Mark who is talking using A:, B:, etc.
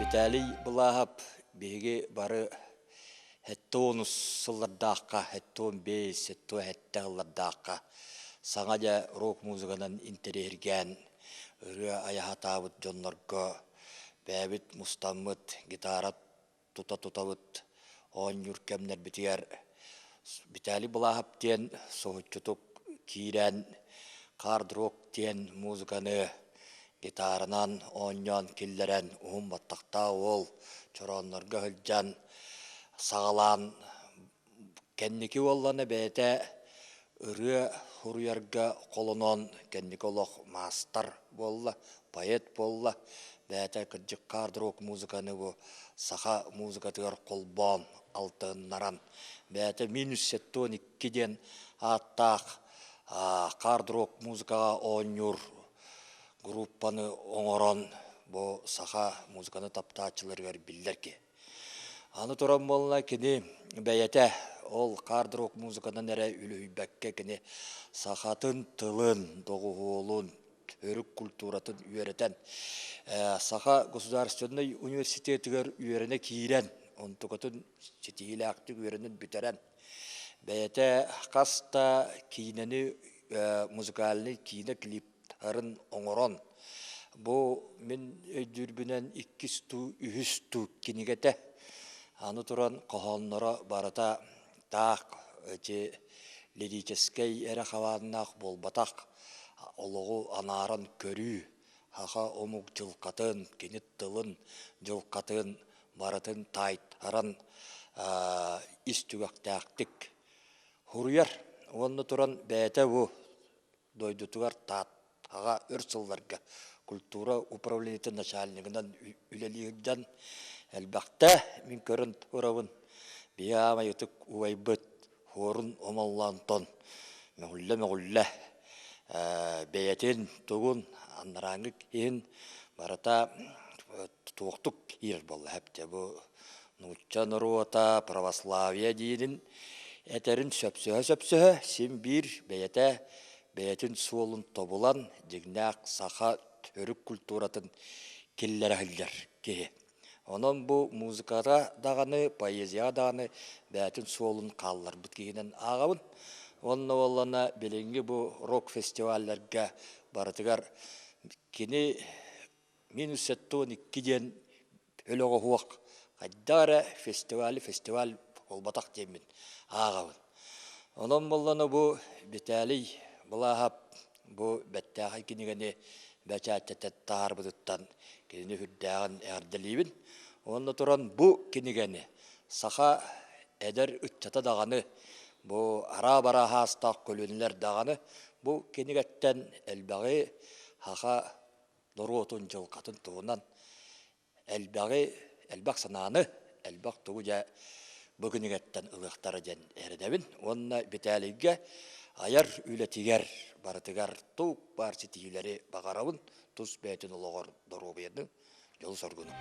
A: Виталий Былааһап биһиги бары 70 сыллардаахха, 75, 77 сыллардаахха саҥа дьэ рок-музыканан интэриэһиргээн ырыа айаһатаабыт дьоннорго бэйэбит мустаммыт гитара тута-тутабыт оонньуур кэмнэрбитигэр Виталий Былааһап диэн соһуччутук киирэн хард-рок диэн музыканы гитаранан оонньоон киллэрэн уһун баттахтаах уол чорооннорго сылдьан саҕалаан Кэнники уоллана бэйэтэ ырыа суруйарга холонон кэнники олох маастар буолла, поэт буолла. Бэйэтэ кырдьык хард-рок музыканы бу саха музыкатыгар холбоон алтыһыннаран бэйэтэ минус 72 диэн ааттаах хард-рок музыкаҕа оонньуур группаны оҥорон бу саха музыканы таптааччыларыгар биллэр киһи. Аны туран буолла кини бэйэтэ ол хард-рок музыканан эрэ үлүһүйбэккэ кини сахатын тылын, доҕуһуолун, төрүт культуратын үөрэтэн Саха государственнай университетыгар үөрэнэ киирэн, онтукатын ситиһиилээхтик үөрэнэн бүтэрэн, бэйэтэ хас да киинэни музыкальнай киинэ клиптарын оҥорон, бу мин өйдүүрбүнэн иккис туу, үһүс туу кинигэтэ. Аны туран хоһоонноро барыта таах ити лирическэй эрэ хабааннаах буолбатах, олоҕу анааран көрүү, саха омук дьылҕатын, кини тылын дьылҕатын барытын таайтаран ис түгэхтээхтик суруйар. Уонна туран бэйэтэ бу дойдутугар Тааттаҕа өр сылларга культура управлениетын начальнигынан үлэлии сылдьан элбэхтэ мин көрөн турабын. Биһи аамай ытык убайбыт Хуорун Омоллоонтон мөҕүллэ-мөҕүллэ бэйэтин тугун анарааҥҥы иһин барыта туохтук киирэр буолла эптэ бу нуучча норуота православие диирин этэрин сөпсөһө-сөпсөһө син биир бэйэтэ бэйэтин суолун тобулан дьиҥнээх саха төрүт культуратын киллэрэ сылдьар киһи. Онон бу музыкаҕа даҕаны, поэзияҕа даҕаны бэйэтин суолун хаалларбыт киһинэн ааҕабын. Уонна буоллаҕына билиҥҥи бу рок-фестивалларга барытыгар кини минус 72 диэн өлөҕө суох хайдах эрэ фестивали фестиваль буолбатах диэммин ааҕабын. Онон буоллаҕына бу Виталий Былааһап бу бэртээхэй кинигэни бэчээттэтэ таһаарбытыттан кинини сүрдээҕин эҕэрдэлиибин. Уонна туран бу кинигэни саха эдэр ыччата даҕаны, бу араа-бараа саастаах көлүөнэлэр даҕаны бу кинигэттэн элбэҕи саха норуотун дьылҕатын туһунан элбэҕи, элбэх санааны, элбэх тугу дьэ бу кинигэттэн ылыахтара диэн эрэнэбин. Уонна Битээлийгэ айар үлэтигэр барытыгар туох баар ситиһиилэри баҕарабын, тус бэйэтин олоҕор доруобуйаны, дьолу-соргуну.